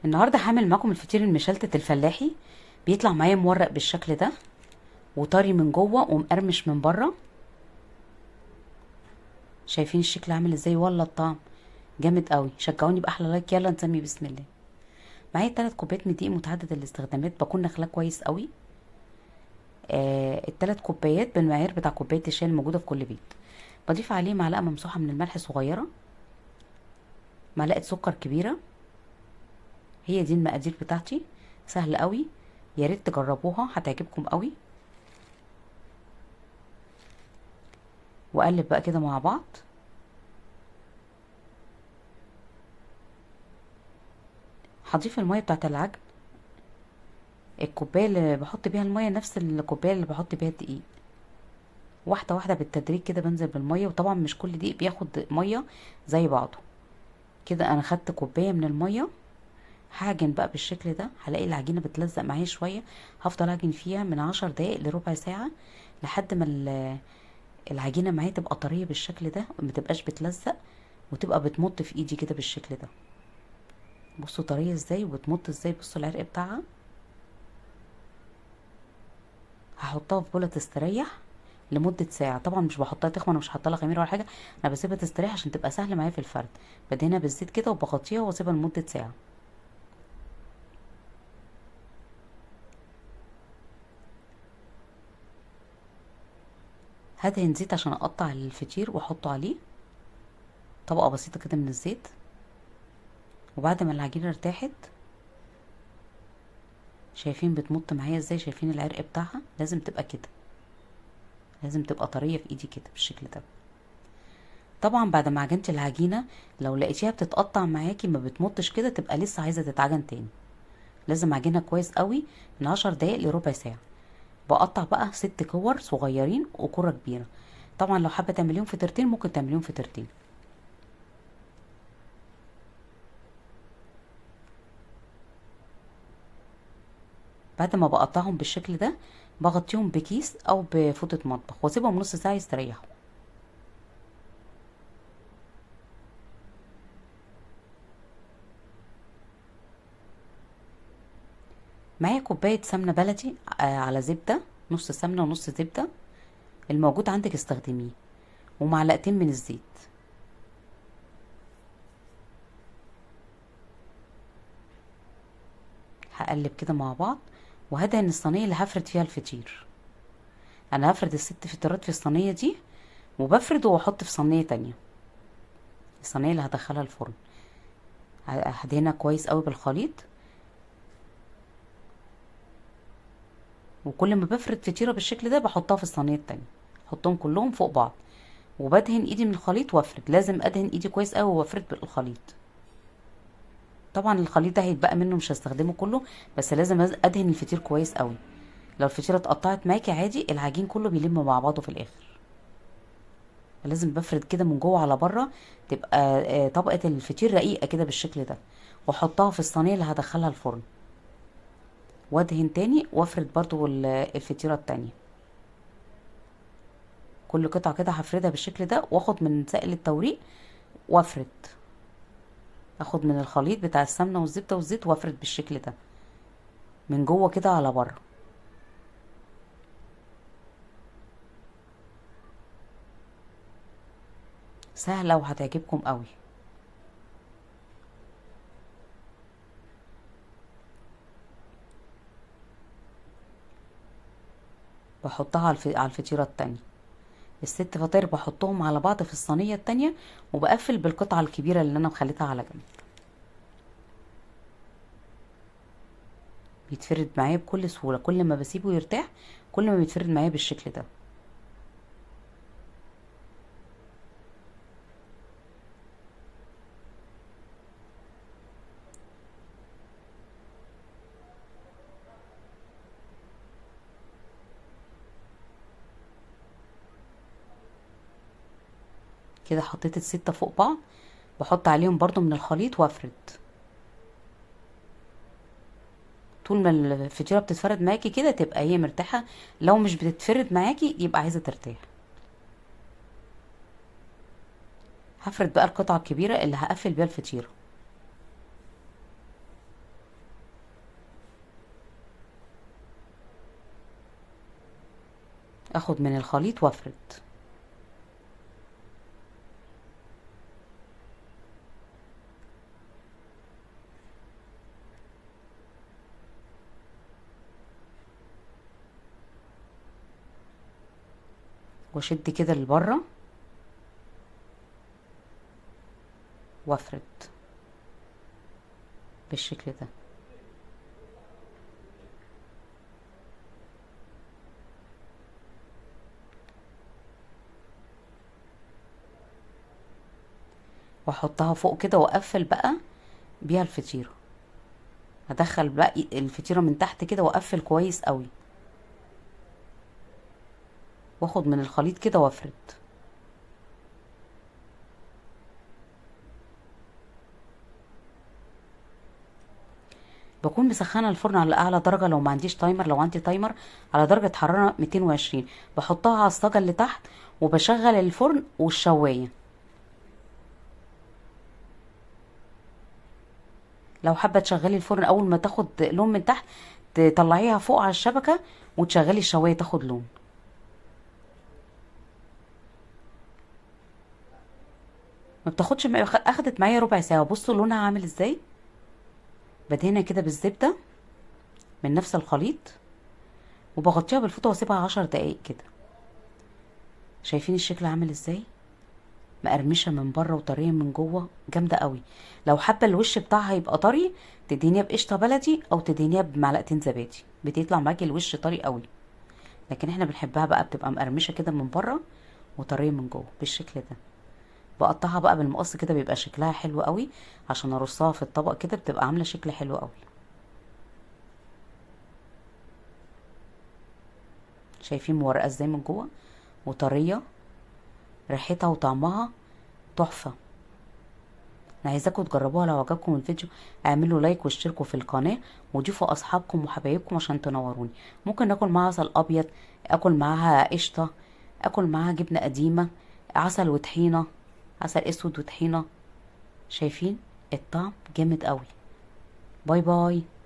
النهارده هعمل معاكم الفطير المشلتت الفلاحي. بيطلع معايا مورق بالشكل ده، وطري من جوه ومقرمش من بره. شايفين الشكل عامل ازاي؟ والله الطعم جامد قوي. شجعوني باحلى لايك. يلا نسمي بسم الله. معايا 3 كوبايات من دقيق متعدد الاستخدامات، بكون نخلاه كويس قوي. التلات كوبايات بالمعيار بتاع كوباية الشاي الموجودة في كل بيت. بضيف عليه معلقه ممسوحة من الملح صغيرة، معلقه سكر كبيرة. هي دي المقادير بتاعتي، سهلة قوي، يا ريت تجربوها هتعجبكم قوي. واقلب بقى كده مع بعض. هضيف المية بتاعت العجن، الكوباية اللي بحط بيها المية نفس الكوباية اللي بحط بيها الدقيق، واحدة واحدة بالتدريج كده بنزل بالمية. وطبعا مش كل دقيق بياخد مية زي بعضه. كده انا خدت كوباية من المية. هعجن بقى بالشكل ده، هلاقي العجينة بتلزق معايا شوية، هفضل اعجن فيها من 10 دقايق لربع ساعة لحد ما العجينة معايا تبقى طرية بالشكل ده، ما تبقاش بتلزق وتبقى بتمط في ايدي كده بالشكل ده. بصوا طرية ازاي وبتمط ازاي، بصوا العرق بتاعها. هحطها في بوله تستريح لمدة ساعة. طبعا مش بحطها تخمر، مش هحط لها خميره ولا حاجة، انا بسيبها تستريح عشان تبقى سهلة معايا في الفرد. بدهنها بالزيت كده وبغطيها واسيبها لمدة ساعة. هدهن زيت عشان اقطع الفطير واحطه عليه طبقه بسيطة كده من الزيت. وبعد ما العجينة ارتاحت، شايفين بتمط معايا ازاي، شايفين العرق بتاعها؟ لازم تبقى كده، لازم تبقى طرية في ايدي كده بالشكل ده. طبعا بعد ما عجنتي العجينة لو لقيتيها بتتقطع معاكي ما بتمطش كده، تبقى لسه عايزه تتعجن تاني. لازم اعجنها كويس قوي من 10 دقايق لربع ساعة. بقطع بقى 6 كور صغيرين وكره كبيرة. طبعا لو حابة تعمليهم فطيرتين ممكن تعمليهم فطيرتين. بعد ما بقطعهم بالشكل ده بغطيهم بكيس او بفوطه مطبخ واسيبهم نص ساعة يستريحوا. معايا كوباية سمنه بلدي على زبدة، نص سمنه ونص زبدة، الموجود عندك استخدميه، ومعلقتين من الزيت. هقلب كده مع بعض وهدهن الصينية اللي هفرد فيها الفطير. انا هفرد ال6 فطيرات في الصينية دي، وبفرد واحط في صينية تانية، الصينية اللي هدخلها الفرن. هدهنها كويس قوي بالخليط. وكل ما بفرد فطيره بالشكل ده بحطها في الصينية التانية، احطهم كلهم فوق بعض، وبدهن ايدي من الخليط وافرد. لازم ادهن ايدي كويس قوي وافرد بالخليط. طبعا الخليط ده هيتبقى منه مش هستخدمه كله، بس لازم ادهن الفطير كويس قوي. لو الفطيره اتقطعت معاكي عادي العجين كله بيلم مع بعضه في الاخر. لازم بفرد كده من جوه على بره، تبقى طبقه الفطير رقيقه كده بالشكل ده، واحطها في الصينية اللي هدخلها الفرن، وادهن تاني وافرد برضو الفطيره التانية. كل قطعه كده هفردها بالشكل ده، واخد من سائل التوريق وافرد، اخد من الخليط بتاع السمنة والزبده والزيت وافرد بالشكل ده من جوه كده على بره. سهلة وهتعجبكم قوي. بحطها على الفطيره التانية. ال6 فطاير بحطهم على بعض في الصينية التانية، وبقفل بالقطعه الكبيرة اللي انا مخليتها على جنب. بيتفرد معايا بكل سهولة، كل ما بسيبه يرتاح كل ما بيتفرد معايا بالشكل ده. كده حطيت ال6 فوق بعض، بحط عليهم برضو من الخليط وافرد. طول ما الفطيره بتتفرد معاكي كده تبقى هي مرتاحة، لو مش بتتفرد معاكي يبقى عايزه ترتاح. هفرد بقى القطعة الكبيرة اللي هقفل بيها الفطيره. اخد من الخليط وافرد. واشد كده لبره وافرد بالشكل ده. واحطها فوق كده واقفل بقى بيها الفطيره. هدخل بقى الفطيره من تحت كده واقفل كويس قوي، واخد من الخليط كده وافرد. بكون مسخنه الفرن على اعلى درجه، لو ما عنديش timer، لو عندي timer على درجه حرارة 220، بحطها على الصاجه اللي تحت وبشغل الفرن والشوايه. لو حابة تشغلي الفرن اول ما تاخد لون من تحت تطلعيها فوق على الشبكة وتشغلي الشوايه تاخد لون. ما بتاخدش، اخدت معايا ربع ساعة. بصوا لونها عامل ازاي. بدهنها كده بالزبده من نفس الخليط وبغطيها بالفوطه واسيبها 10 دقايق كده. شايفين الشكل عامل ازاي؟ مقرمشه من بره وطريه من جوه، جامدة قوي. لو حابة الوش بتاعها يبقى طري تدهنيها بقشطه بلدي او تدهنيها بمعلقتين زبادي، بتطلع معاكي الوش طري قوي. لكن احنا بنحبها بقى بتبقى مقرمشه كده من بره وطريه من جوه بالشكل ده. بقطعها بقى بالمقص كده بيبقى شكلها حلو قوي، عشان ارصها في الطبق كده بتبقى عامله شكل حلو قوي. شايفين مورقه ازاي من جوه وطريه، ريحتها وطعمها تحفة. انا عايزاكم تجربوها. لو عجبكم الفيديو اعملوا لايك واشتركوا في القناة وضيفوا اصحابكم وحبايبكم عشان تنوروني. ممكن ناكل معاها عسل ابيض، اكل معاها قشطه، اكل معاها جبنه قديمة، عسل وطحينه، عسل اسود وطحينه. شايفين الطعم جامد قوي. bye bye.